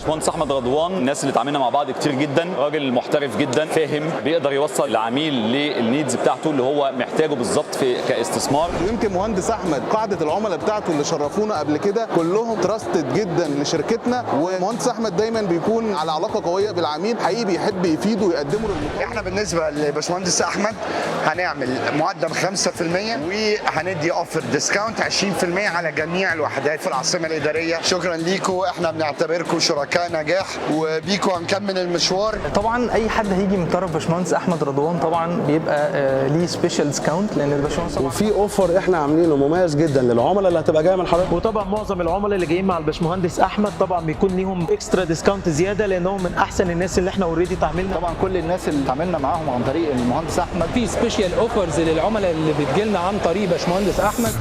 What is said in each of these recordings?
باشمهندس احمد رضوان، الناس اللي اتعاملنا مع بعض كتير جدا، راجل محترف جدا، فاهم، بيقدر يوصل العميل لل needs بتاعته اللي هو محتاجه بالظبط في كاستثمار. ويمكن مهندس احمد قاعدة العملاء بتاعته اللي شرفونا قبل كده كلهم trusted جدا لشركتنا، ومهندس احمد دايما بيكون على علاقة قوية بالعميل، حقيقي بيحب يفيده ويقدمه للمطور. احنا بالنسبة لباشمهندس احمد هنعمل مقدم 5% وهندي offer discount 20% على جميع الوحدات في العاصمة الاداريه. شكرا ليكم، احنا بنعتبركم شركاء نجاح وبيكم هنكمل المشوار. طبعا اي حد هيجي من طرف باشمهندس احمد رضوان طبعا بيبقى ليه special discount، لان الباشمهندس طبعا وفي offer احنا عاملينه مميز جدا للعملاء اللي هتبقى جاية من حضرتك. وطبعا معظم العملاء اللي جايين مع الباشمهندس احمد طبعا بيكون ليهم extra discount زياده، لانهم من احسن الناس اللي احنا already تعاملنا. طبعا كل الناس اللي تعاملنا معاهم عن طريق المهندس احمد. في special offers للعملاء اللي بتجيلنا عن طريق باشمهندس احمد.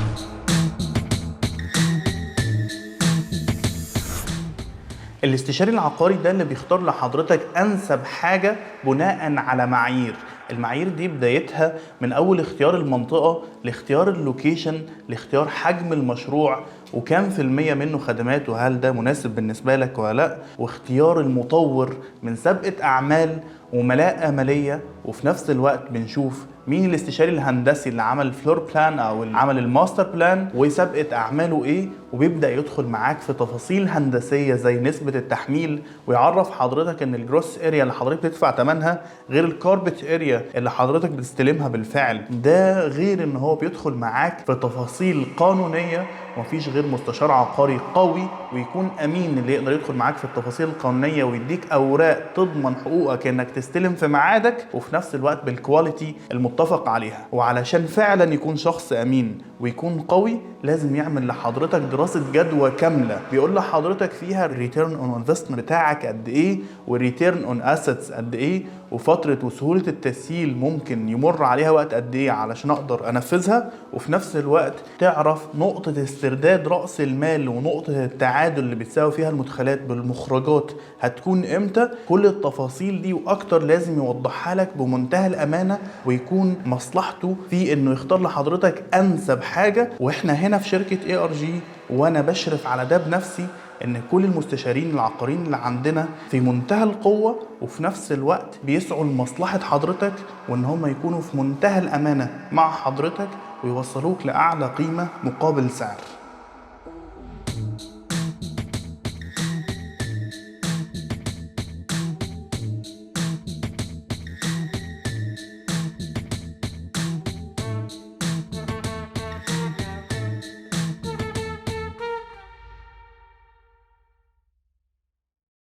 الاستشاري العقاري ده اللي بيختار لحضرتك انسب حاجة بناء على معايير. المعايير دي بدايتها من اول اختيار المنطقة، لاختيار ال location، لاختيار حجم المشروع وكام في المية منه خدمات وهل ده مناسب بالنسبة لك ولا لا، واختيار المطور من سابقة اعمال وملاءة مالية، وفي نفس الوقت بنشوف مين الاستشاري الهندسي اللي عمل floor plan او اللي عمل ال master plan وسابقة اعماله ايه، وبيبدأ يدخل معاك في تفاصيل هندسية زي نسبة التحميل، ويعرف حضرتك ان ال gross area اللي حضرتك بتدفع ثمنها غير ال carpet area اللي حضرتك بتستلمها بالفعل. ده غير ان هو بيدخل معاك في تفاصيل قانونية، ومفيش غير مستشار عقاري قوي ويكون امين اللي يقدر يدخل معاك في التفاصيل القانونية ويديك اوراق تضمن حقوقك انك تستلم في ميعادك وفي نفس الوقت بال quality المتفق عليها. وعلشان فعلا يكون شخص امين ويكون قوي لازم يعمل لحضرتك دراسة جدوى كاملة بيقول لحضرتك فيها ال return on investment بتاعك قد ايه، وال return on assets قد ايه، وفترة وسهولة التسييل ممكن يمر عليها وقت قد ايه علشان اقدر انفذها، وفي نفس الوقت تعرف نقطة استرداد رأس المال ونقطة التعادل اللي بتساوي فيها المدخلات بالمخرجات هتكون امتى. كل التفاصيل دي واكتر لازم يوضحها لك بمنتهى الامانة، ويكون مصلحته في انه يختار لحضرتك انسب حاجة. واحنا هنا في شركة ARG وانا بشرف على ده بنفسي، ان كل المستشارين العقاريين اللي عندنا في منتهى القوة وفي نفس الوقت بيسعوا لمصلحة حضرتك، وان هم يكونوا في منتهى الامانة مع حضرتك ويوصلوك لأعلى قيمة مقابل سعر.